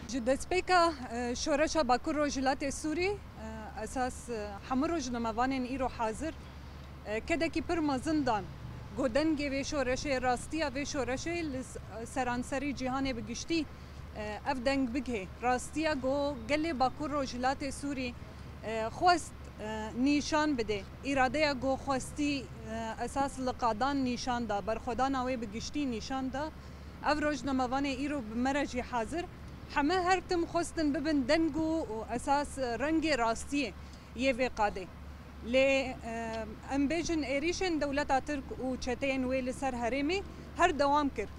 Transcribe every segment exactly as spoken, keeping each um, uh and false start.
Ji destpêka, e, şoreşa Bakur Rojhilatê Sûrî, e, esas, e, hemû rojnamevanên îro hazir, e, kedekî pir mezin dan ku dengê vê şoreşê, rastiya vê şoreşê li s-, seranserî cîhanê bi giştî, e, ev deng bigihê. Rastiya ku gelê Bakur Rojhilatê Sûrî, e, xwest, e, nîşan bide. Îradeya ku xwestî, e, esas li qadan nîşan da, berxwedana wê bi giştî nîşan da. Ev rojnamevanê îro bi me re jî hazir. Heme her tim xwestin bibin deng û, û esas rengê rastiyê yê vê qadê. Lê, e, em bêjin êrîşên dewleta Tirk û çeteyên wê li ser herêmê her dewam kir.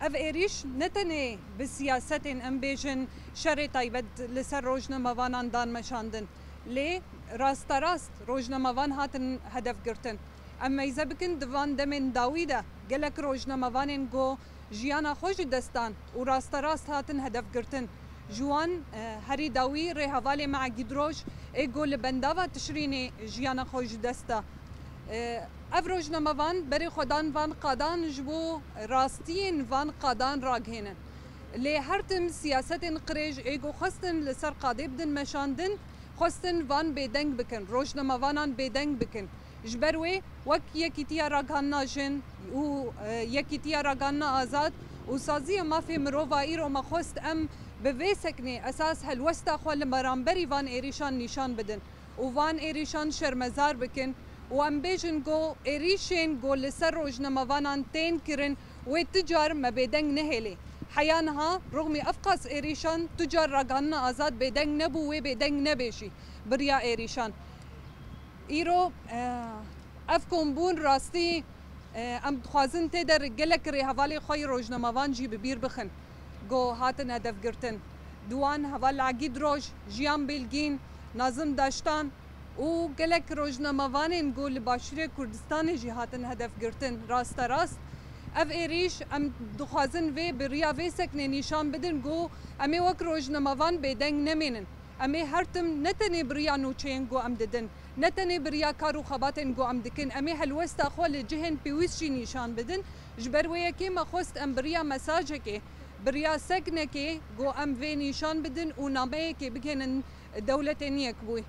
Ev êrîş ne tenê bi siyasetên, em bêjin, şerê taybet li ser rojnamevanan dan meşandin, lê rasterast rojnamevan hatin hedef girtin. Em meyze bikin, di van demên dawî de gelek rojnamevanên ku jiyana xwe ji dest dan û rasterast hatin hedef girtin. Ji wan, e, herî dawî rêhevalê me Egîd Roj ê ku li bendava Tişrînê jiyana xwe ji dest da. E, ev rojnamevan berê xwe dan van qadan ji bo rastiyên van qadan ragihênin. Lê her tim siyasetên qirêj ê ku xwestin li ser qadê bidin meşandin, xwestin van bêdeng bikin, rojnamevanan bêdeng bikin. Ji ber wê wek Yekîtiya Ragihandina Jin û, e, Yekîtiya Ragihandina Azad û Saziya Mafê Mirova îro me xwest em bi vê seknê esas helwesta xwe li beramberî van êrîşan nîşan bidin û van êrîşan şermezar bikin û em bêjin ku êrîşên ku li ser rojnamevanan tên kirin wê tu car me bêdeng nehêlê. Heya niha rixmî ev qas êrîşan tu car Ragihandina Azad bêdeng nebû, wê bêdeng nebe jî bi riya êrîşan. Îro, e, ev kombûn rastî, e, em dixwazin tê de gelek rêhevalê xwe yê rojnamevan jî bi bîr bixin ku hatin hedefgirtin. Di wan heval Egîd Roj, Jiyan Bilgîn, Nazim Daştan û gelek rojnamevanên ku li Başûrê Kurdistanê jî hatin hedefgirtin rasterast. Ev êrîş em dixwazin vê bi riya vê seknê nîşan bidin ku em ê wek rojnamevan bêdeng nemênin. Em ê her tim ne tenê bi riya nûçeyên ku em didin, ne tenê bi riya kar û xebatên ku em dikin, em ê helwesta xwe li cihên pêwîst jî nîşan bidin. Ji ber wê yekê me xwest em bi riya mesajekê, bi riya seknekê ku em vê nîşan bidin û nameyekê bigihînin Dewletên Yekbûyî.